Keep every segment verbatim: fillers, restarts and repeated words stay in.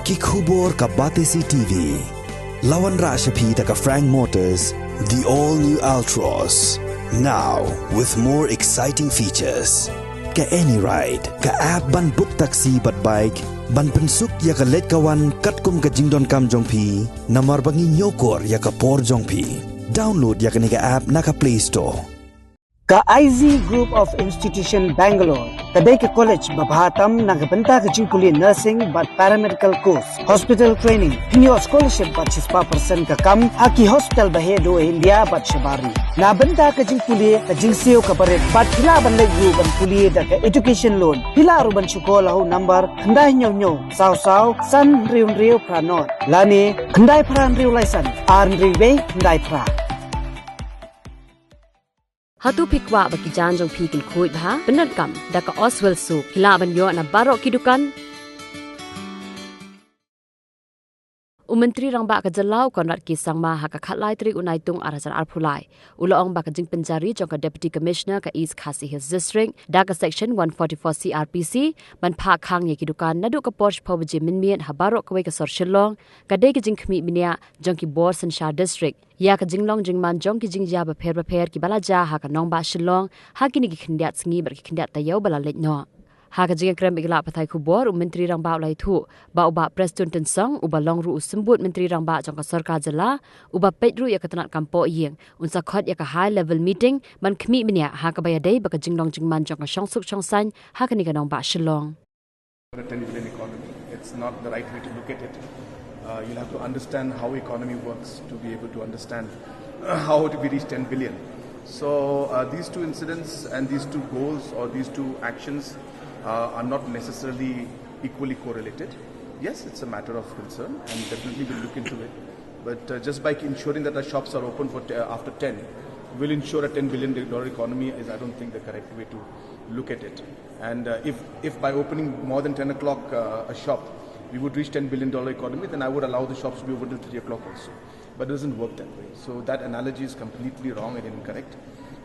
Ki khubor ka Batesi T V. La wanrah sha phi da ka Frank Motors, the all new Altroz. Now with more exciting features. Ka AnyRide, ka app ban book taxi bad bike, ban pynsuk ïa ka leit ka wan katkum ka jingdonkam jong phi, namar ba ngi ñiewkor ïa ka por jong phi. Download ïa kane ka app na ka Play Store. Ka I Z Group of Institution Bangalore ka dei ka college ba bha tam na ka bynta ka jingpule nursing bad paramedical course, hospital training. Phin ïoh scholarship bad shispah percent ka kam ha ki hospital ba heh duh ha India bad shabar ri. Na bynta ka jingpule, ka jingsiew kaba rit bad phi lah ban leit ruh ban pule da ka education loan. Phi lah ruh ban shu call ha u number khyndai hynñiew hynñiew saw saw san hynriew hynriew phra nod lane khyndai phra hynriew lai san ar hynriew wei khyndai phra. Hato phi kwah ba ki jaiñ jong phi kin khuid bha? Pyndonkam da ka Oswell Soap. Phi lah ban ïoh na baroh ki dukan. U Myntri Rangbah ka jylla u Conrad K Sangma ha ka khatlai tarik u Naitung ar hajar arphew lai u la ong ba ka jingpynjari jong ka Deputy Commissioner ka East Khasi Hills District da ka Section one forty-four C R P C ban phah khang ïa ki dukan naduh ka por shiphew baje mynmiet ha baroh kawei ka sor Shillong ka dei ka jingkhmih bniah jong ki bor synshar district ïa ka jinglong jingman jong ki jingjia bapher bapher kiba la jia ha ka nongbah Shillong ha kine ki khyndiat sngi bad ki khyndiat taïew ba la leit noh. Ha ka jingïakren bad ki lad pathai khubor, u Myntri Rangbah u la ïathuh ba u Bah Prestone Tynsong, uba long ruh u Symbud Myntri Rangbah jong ka sorkar jylla, uba peit ruh ïa ka tnat kam pohïing, un sa khot ïa ka high level meeting ban khmih bniah ha kaba ïadei bad ka jinglong jingman jong ka shongsuk shongsaiñ ha kane ka nongbah Shillong. A ten billion economy, it's not the right way to look at it. Uh, you'll have to understand how economy works to be able to understand how do we reach ten billion. So uh, these two incidents and these two goals or these two actions uh, are not necessarily equally correlated. Yes, it's a matter of concern and definitely we'll look into it. But uh, just by ensuring that our shops are open for t- uh, after ten, will ensure a ten billion dollar economy is, I don't think, the correct way to look at it. And uh, if, if by opening more than ten o'clock uh, a shop, we would reach ten billion dollar economy, then I would allow the shops to be open till three o'clock also. But it doesn't work that way. So that analogy is completely wrong and incorrect.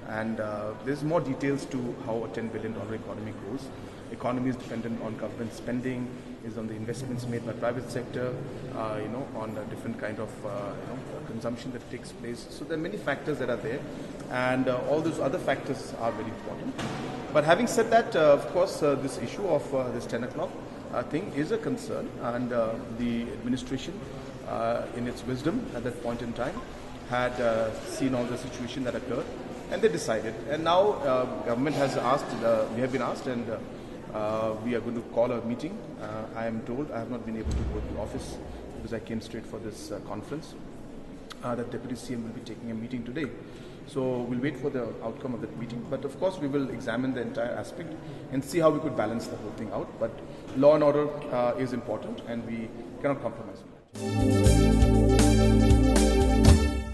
And uh, there's more details to how a ten billion dollar economy grows. Economy is dependent on government spending, is on the investments made by private sector, uh, you know, on a different kind of uh, you know, consumption that takes place. So there are many factors that are there, and uh, all those other factors are very important. But having said that, uh, of course, uh, this issue of uh, this ten o'clock uh, thing is a concern, and uh, the administration, uh, in its wisdom at that point in time, had uh, seen all the situation that occurred, and they decided. And now uh, government has asked, uh, we have been asked, and uh, uh, we are going to call a meeting. Uh, I am told I have not been able to go to the office because I came straight for this uh, conference. Uh, the deputy C M will be taking a meeting today. So we'll wait for the outcome of that meeting. But of course, we will examine the entire aspect and see how we could balance the whole thing out. But law and order uh, is important, and we cannot compromise on that.